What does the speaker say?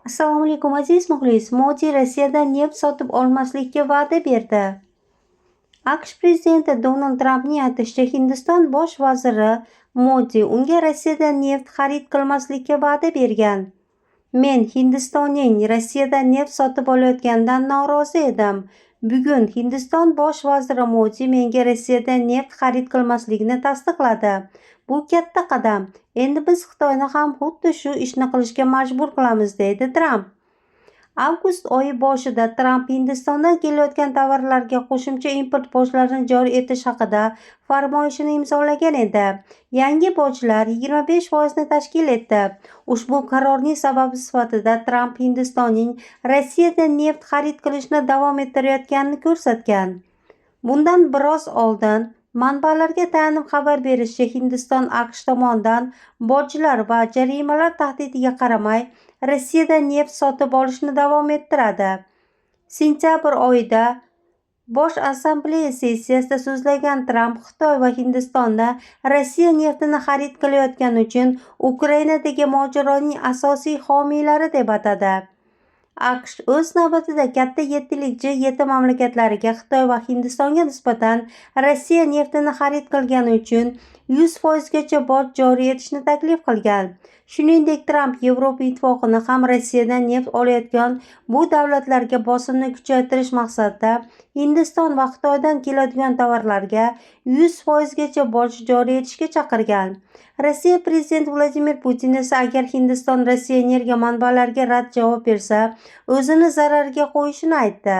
Assalomu alaykum, aziz muxlis. Modi Rossiyadan neft sotib olmaslikka va'da berdi. AQSh prezidenti Donald Trampning aytishicha, Hindiston bosh vaziri Modi unga Rossiyadan neft xarid qilmaslikka va'da bergan. Men Hindistonning Rossiyadan neft sotib olayotganidan norozi edim. Bugun Hindiston bosh vaziri Modi menga Rossiyadan neft xarid qilmaslikni tasdiqladi. Bu katta qadam. Endi biz Xitoyni ham xuddi shu ishni qilishga majbur qilamiz, deydi Tramp. Avgust oyi boshida Tramp Hindistondan kelayotgan tovarlarga qo'shimcha import bojlarini joriy etish haqida farmoyishini imzolagan edi. Yangi bojlar 25% ni tashkil etdi. Ushbu qarorning sababi sifatida Tramp Hindistonning Rossiyadan neft xarid qilishni davom ettirayotganini ko'rsatgan. Bundan biroz oldin manbalarga tayanib xabar berishicha, Hindiston AQSh tomonidan bojlar va jarimalar tahdidiga qaramay, Rossiyadan neft sotib olishni davom ettiradi. Sentyabr oyida Bosh assambleya sessiyasida so'zlagan Tramp Xitoy va Hindistonni Rossiya neftini xarid qilayotgani uchun Ukrainadagi mojaroning asosiy homiylari deb atadi. AQSh o'z navbatida katta yettilik G7 mamlakatlariga Xitoy va Hindistonga nisbatan Rossiya neftini xarid qilgani uchun 100% gacha boj joriy etishni taklif qilgan. Shuningdek, Tramp Yevropa Ittifoqini ham Rossiyadan neft olayotgan bu davlatlarga bosimni kuchaytirish maqsadida Hindiston va Xitoydan keladigan tovarlarga 100% gacha boj joriy etishga chaqirgan. Rossiya prezidenti Vladimir Putin esa agar Hindiston Rossiya energiya manbalariga rad javob bersa, o'zini zararga qo'yishini aytdi.